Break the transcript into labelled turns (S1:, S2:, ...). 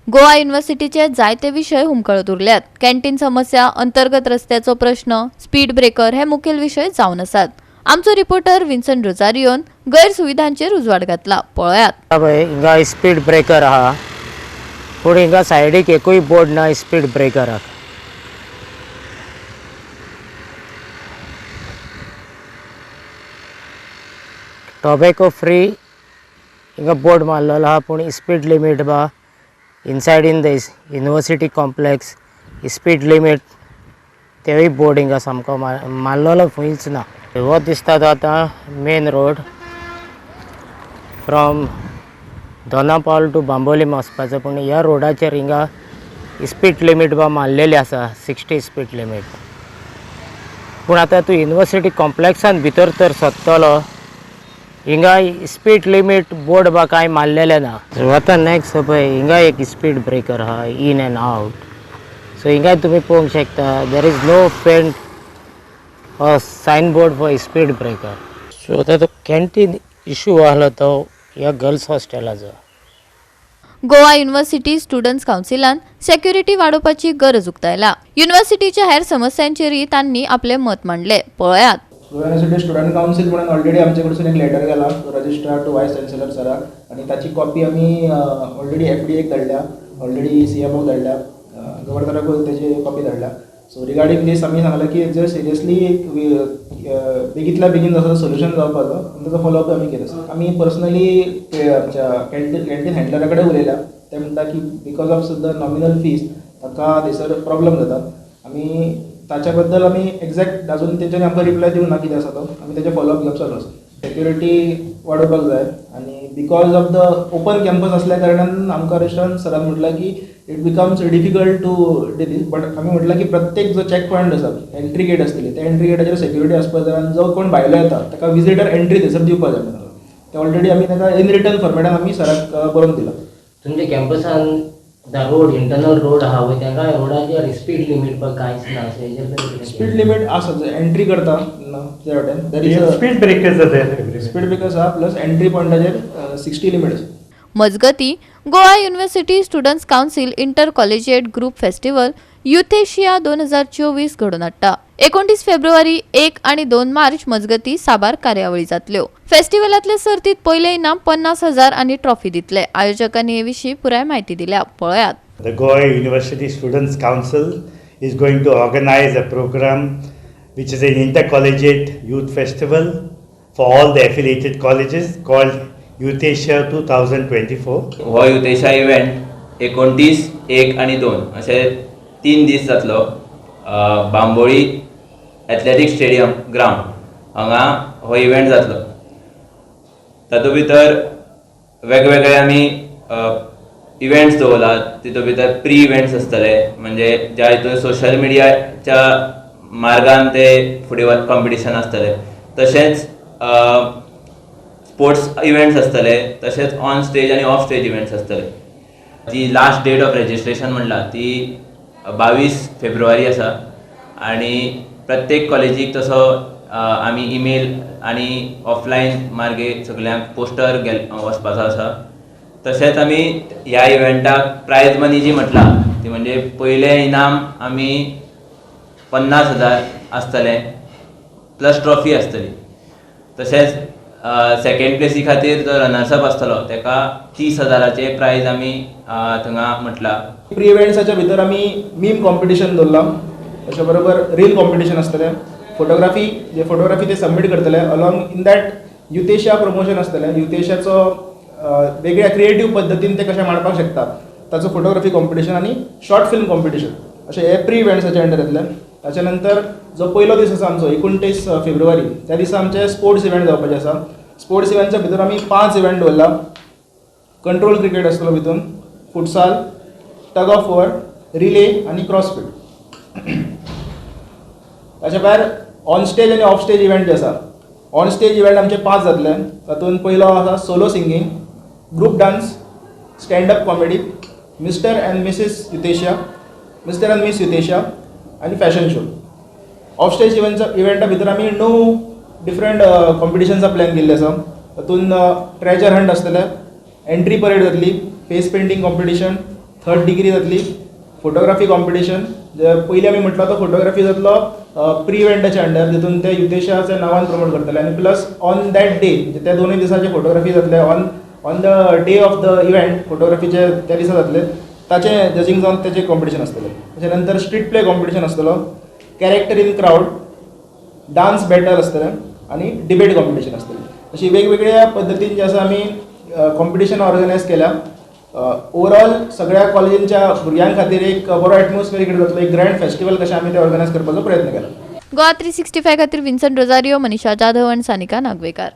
S1: गोवा युनिव्हर्सिटीचे जायते विशय हुमकळत उरल्यात. कॅन्टीन समस्या, अंतर्गत रस्त्याचो प्रश्न, स्पीड ब्रेकर हे मुखेल विशय जावन आसात. आमचो रिपोर्टर विन्सन रोजारियोन गैरसुविधांचेर उजवाड घातला, पळयात.
S2: पळय हिंगा स्पीड ब्रेकर आहा, पूण हिंगा सायडीक एकूय बोर्ड ना स्पीड ब्रेकराक. टोबॅको फ्री हिंगा बोर्ड मारलेलो आहा, पूण स्पीड लिमीट बा inside in the university complex speed limit तेवूय बोर्ड हिंगा सामको मारलेलो खंयच ना. हो दिसता तो आतां main road from Dona Paula to Bambolim वचपाचो, पूण ह्या रोडाचेर हिंगा स्पीड लिमीट बा मारलेली आसा 60 स्पीड लिमीट. पूण आतां तूं युनिवर्सिटी कॉम्प्लेक्सान भितर तर सोदतलो हिंगा स्पीड लिमीट बोर्ड बा कांय मारलेलें ना. आतां नेक्स्ट पळय हिंगा एक स्पीड ब्रेकर आहा इन एंड आवट. सो हिंगा तुमी पळोवंक शकता there is no paint or sign board for speed breaker. So आतां तो कॅन्टीन इशू आहलो तो ह्या गर्ल्स हॉस्टेलाचो.
S1: गोवा युनिव्हर्सिटी स्टुडंट्स कावन्सिलान सेक्युरिटी वाडोवपाची गरज उक्तायला. युनिव्हर्सिटीच्या हेर समस्यांचेरय तांणी आपले मत मांडले, पळयात.
S3: गोवा युनिवर्सिटी स्टुडंट कावन्सील म्हणून ऑलरेडी आमचे कडसून एक लेटर गेला रजिस्ट्रार टू वायस चान्सलर सराक आनी ताची कॉपी आमी ऑलरेडी एफडीएक धाडल्या, ऑलरेडी सीएमओक धाडल्या, गव्हर्नराकूय ताची कॉपी धाडल्या. सो रिगार्डींग दीस आमी सांगलां की जर सिरियसली एक बेगींतल्या बेगीन जसो सोल्युशन जावपाचो आनी ताचो फॉलोअप आमी केलो. आमी पर्सनली आमच्या कॅन्टीन हँडलरा कडेन उलयल्या. ते म्हणटा की because of the nominal fees ताका थंयसर प्रॉब्लम जाता. आमी ताच्या बद्दल आमी एग्जॅक्ट अजून तेंच्यांनी आमकां रिप्लाय दिवंक ना कितें आसा तो. आमी तेजे फॉलोअप घेवप चालू आसा. सेक्युरिटी वाडोवपाक जाय आनी because of the open campus आसल्या कारणान आमकां रेस्टॉरंट सरान म्हटलां की it becomes difficult to do this, but आमी म्हटलां की प्रत्येक जो चॅक पॉयंट आसा, एंट्री गेट आसतली, त्या एंट्री गेटाचेर सेक्युरिटी आसपाक जाय आनी जो कोण भायलो येता ताका विजिटर एंट्री थंयसर दिवपाक जाय. ते ऑलरेडी आमी ताका इन रिटन फॉर्मेटान आमी सराक बरोवन दिलां.
S2: तुमच्या कॅम्पसान the road internal road आहा पळय तांकां रोडाचेर स्पीड लिमीट बा कांयच ना अशें हेजेर तुमी कितें
S3: स्पीड लिमीट आसा, एंट्री करता त्या वटेन there is
S4: Speed breakers are there everywhere.
S3: Speed breakers आहा, प्लस एंट्री पॉयंटाचेर 60 लिमीट आसा.
S1: मजगती, Goa University Students Council inter collegiate group festival Youth Asia 2024 घडोवन हाडटा. 29 फेब्रुवारी, 1 आनी 2 मार्च मजगती साबार कार्यावळी जातल्यो. फेस्टिवलांतले सर्तीत पयलें इनाम 50,000 आनी ट्रॉफी दितले. आयोजकांनी हे विशीं पुराय म्हायती दिल्या, पळयात.
S4: The Goa University Students Council is going to organize a program which is an intercollegiate youth festival for all the affiliated colleges called Youth Asia 2024.
S5: हो युथेशिया इव्हेंट 29, 1 आनी 2 अशे 3 दीस जातलो. बांबोळी एथलेटीक स्टेडियम ग्रावंड हांगा हो इव्हेंट जातलो. तातूंत भितर वेगवेगळे आमी इव्हेंट्स दवरलात. तितूंत भितर प्री इव्हेंट्स आसतले, म्हणजे ज्या हितून सोशल मिडियाच्या मार्गान ते फुडें कॉम्पिटिशन आसतलें. तशेंच स्पोर्ट्स इव्हेंट्स आसतले, तशेंच ऑन स्टेज आनी ऑफ स्टेज इव्हेंट्स आसतले. जी लास्ट डेट ऑफ रेजिस्ट्रेशन म्हणला ती 22 फेब्रुवारी आसा आनी प्रत्येक कॉलेजीक तसो आमी इमेल आनी ऑफलायन मार्गे सगल्यांक पोस्टर गेल वचपाचो आसा. तशेंच आमी ह्या इव्हेंटाक प्रायज मनी जी म्हटला ती म्हणजे पयलें इनाम आमी 50,000 आसतलें प्लस ट्रॉफी आसतली. तशेंच सेकेंड प्लेसी खातीर जो रनर्स अप आसतलो तेका 30 हजाराचे प्रायज आमी थंगा म्हटला.
S3: प्री इव्हेंट्साच्या भितर आमी मीम कॉम्पिटिशन दवरलां, ताच्या बरोबर रील कॉम्पिटिशन आसतलें, फोटोग्राफी जे फोटोग्राफी ते सबमीट करतले. Along in that Youth Asia promotion आसतलें. युथेशियाचो वेगळ्या क्रिएटीव पद्दतीन ते कशें मांडपाक शकता ताचो फोटोग्राफी कॉम्पिटिशन आनी शॉर्ट फिल्म कॉम्पिटिशन अशें हे प्री इव्हेंट्साच्या अंडर येतले. ताच्या नंतर जो पयलो दीस आसा आमचो 29 फेब्रुवारी, त्या दिसा आमचे स्पोर्ट्स इव्हेंट जावपाचे आसा. स्पोर्ट्स इव्हेंटच्या भितर आमी पांच इव्हेंट दवरला. कंट्रोल क्रिकेट आसतलो, भितून futsal, tug of war, relay आनी क्रॉसफीट. ताच्या भायर ऑन स्टेज आनी ऑफ स्टेज इव्हेंट जे आसा, ऑन स्टेज इव्हेंट आमचे पांच जातले. तातूंत पयलो आसा solo singing, group dance, stand up comedy, Mr and Mrs Youth Asia, Mr and Miss Youth Asia आनी फॅशन शो. ऑफ स्टेज इव्हेंटचा इव्हेंटा भितर आमी णव डिफरंट कॉम्पिटिशन्सा प्लॅन केल्ले आसा. तातूंत ट्रेजर हंट आसतलें, एंट्री परेड जातली, face painting competition. Third degree जातली. फोटोग्राफी कॉम्पिटिशन जे पयलीं आमी म्हटलो तो फोटोग्राफी जातलो प्री इव्हेंटाच्या अंडर, तितून ते युथेशियाच्या नांवान प्रमोट करतले आनी प्लस ऑन that day, म्हणजे त्या दोनूय दिसाचे फोटोग्राफी जातले. On the day of the event फोटोग्राफीचे त्या दिसा जातले, ताचें जजींग जावन तेचें कॉम्पिटिशन आसतलें. ताच्या नंतर स्ट्रीट प्ले कॉम्पिटिशन आसतलो, character in crowd, dance battle आसतलें आनी डिबेट कॉम्पिटिशन आसतलें. अशी वेगवेगळ्या पद्दतीन जे आसा आमी कॉम्पिटिशन ऑर्गनायज केल्या. ओवरऑल सगळ्या कॉलेजींच्या भुरग्यां खातीर एक बरो एटमॉस्फियर क्रिएट जातलो. एक ग्रँड फेस्टिवल कशें आमी तें ऑर्गनायज करपाचो प्रयत्न केला.
S1: गोवा 365 खातीर विन्सन रोजारियो, मनीषा जाधव आनी सानिका नागवेकार.